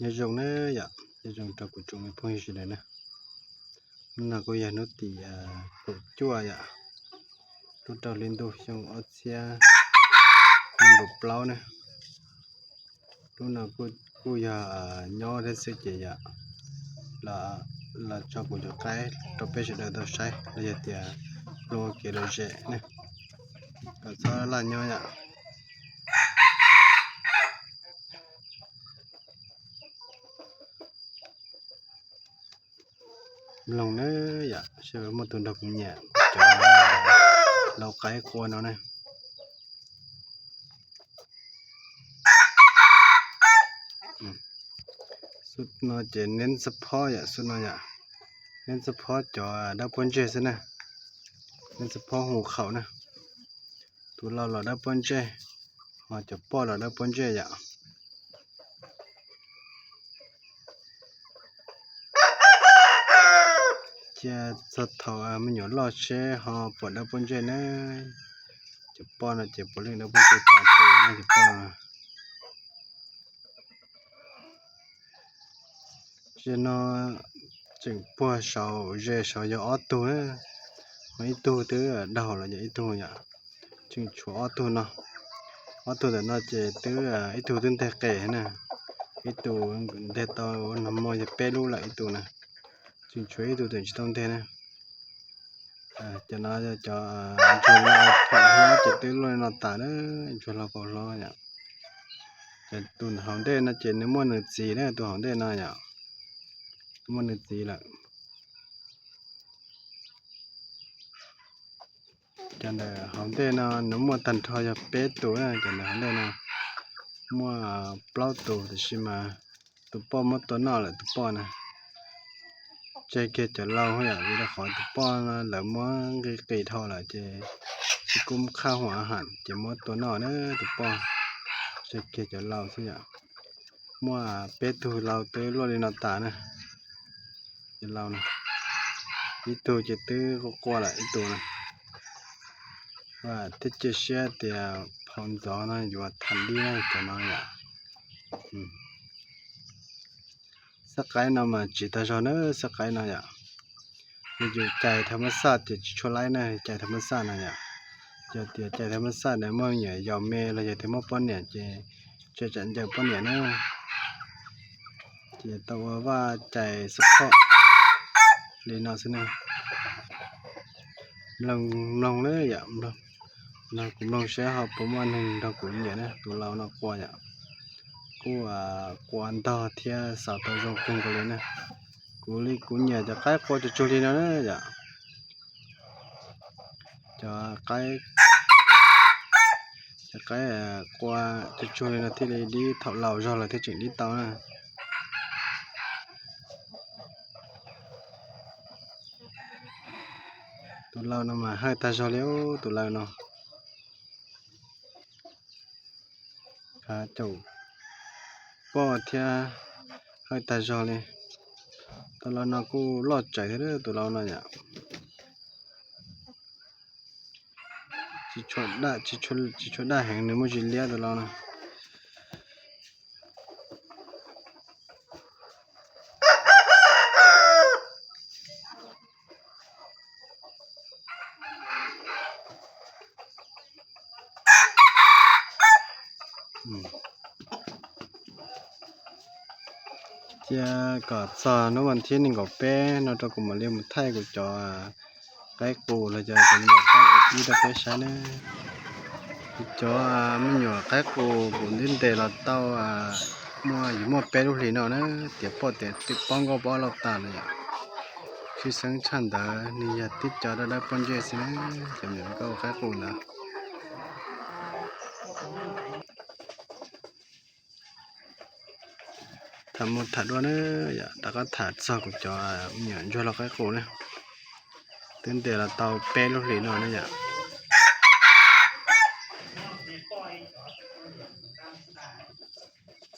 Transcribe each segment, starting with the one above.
Nyob zoo na yom, nyob zoo rau kuv tsoom me phooj ywg sawv daws na. Hnub no kuj yog hnub tim kaum cuaj yom, lub rau hli ntuj xyoo ob txhiab nees nkaum plaub na. Hnub no kuj yog nyob thiab xwb ces yom, los tso kuv cov qaib rau peb sawv daws tau saib los yog tias ua kev lom zem ne, kom txhob laj nyob yom. Mloog na yom, seb muaj tus nrog kuv nyiam cov lau qaib qua no na. Xub no ces neb xab phob yom, xub no yom, neb xab phob cov dawb pob ntseg xwb na, neb xab phob hu khaum na. Tus lau los dawb pob ntseg, ho cov poj los dawb pob ntseg yom. Cia txog thaum me nyuam loj seb ho puas dawb pob ntseg na. Cov poj no ces puav leej dawb pob ntseg tas tus no cov poj no. Tseem no tseem puag saud ze saud yog ob tug na, ho ib tug twb daug los yog ib tug yom. Tseem tshuav ob tug no, ob tug ntawm no ces twb ib tug twb nteg qes na, ib tug nteg tau nag hmo yog peb lub lawm ib tug na, tseem tshuav ib tug tseem tsis tau nteg na. Cov no cov ntsuag lau pom hlob ces twb luaj li no tas na, ntsuag lau pom hlob yom. Ces tus hauv ntej no ces nws muaj nws txiv na, tus hauv ntej no yom, muaj nws txiv lawm. Cov ntawm hauv ntej no nws muaj tag nrho yog peb tus na, cov ntawm hauv ntej no muaj plaub tus, tiam sis mas tus poj muab tua noj lawm tus poj na. Tseg kiag cov lau yom, vim rau qhov tus poj lawv muab nqi qis dhau lawm ces tsis kub qhaj huam ham ces muab tua noj na tus poj. Tseg kiag cov lau xwb yom. Muaj peb tug lau twb luaj li no tas na. Cov lau no, ib tug ces twb quaj quaj lawm ib tug na. Thiab cia siab tias phau ntxov no yuav tham dib na cov no yom. Xab qaib no mas tsiv tag zog na, xab qaib no yom. Yus cais tha mab xaj ces tsis tshua laib na, cais tha mab xaj no yom. Yog tias cais tha mab xaj na muaj me nyuam yaus me los yog tias muaj poj niam ces tseem tsam ncaws poj niam na. Ces tau ua vaj cais xab phom li no xwb na. Mloog, mloog na yom, mloog, kuv mloog saib ho puas muaj neeg nrog kuv nyiam na. Tus lau no qua yom, kuj qua ntog thiab xav tau zoo kawg nkaus li na. Kuv li kuv nyiam cov qaib qua tsuag tsuag li no na yom. Cov qaib, cov qaib qua tsuag tsuag li no thiaj li dib, thaum laus zog lawm thiaj tseem dib tau na. Tus lau no mas hawj tag zog li, tus lau no khav caum poj thiab hawj tag zog li. Tus lau no kuj loj tsawv thiab tus lau no yom. Tsis tshua daj, tsis tshua daj heev, nws muaj zis liab tus lau no. Cia kom txog hnub vas thib nees nkaum peb no rau kuv mam li mus thaij kuv cov qaib qus los yog cov me nyuam qaib ib rau peb saib na. Kuv cov me nyuam qaib qus kuv twb ntes los tau muaj, yuav muaj peb lub hlis no na, tias poj tias twb pob nkauj pob lauj tas lawm yom. Tshwj xeeb tshaj ntawd nws yog tib co dawb dawb pob ntseg xwb na, cov me nyuam nkauj qaib qus ntawd. Tham mus tham dua na yom, rov qab tham txog kuv cov me nyuam ntsuag lau qaib qus na. Twb ntes los tau peb lub hlis no na yom.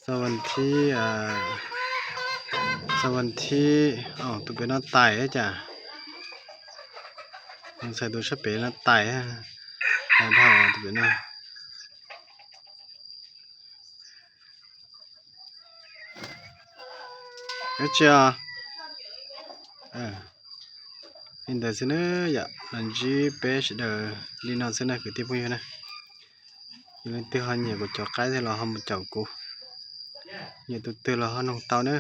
Xab vas thib, xab vas thib, tus pem no tais cas, ntxhais tus sab pem no tais, dhau tus pem no. Dab tsi os? Li ntawd xwb na yom, los ntsib peb sawv daws li no xwb na kwv tij phooj ywg na. Yog leej twg ho nyiam kuv cov qaib thiab los ho mus caum kuv, nyiam tus twg los ho noog tau na.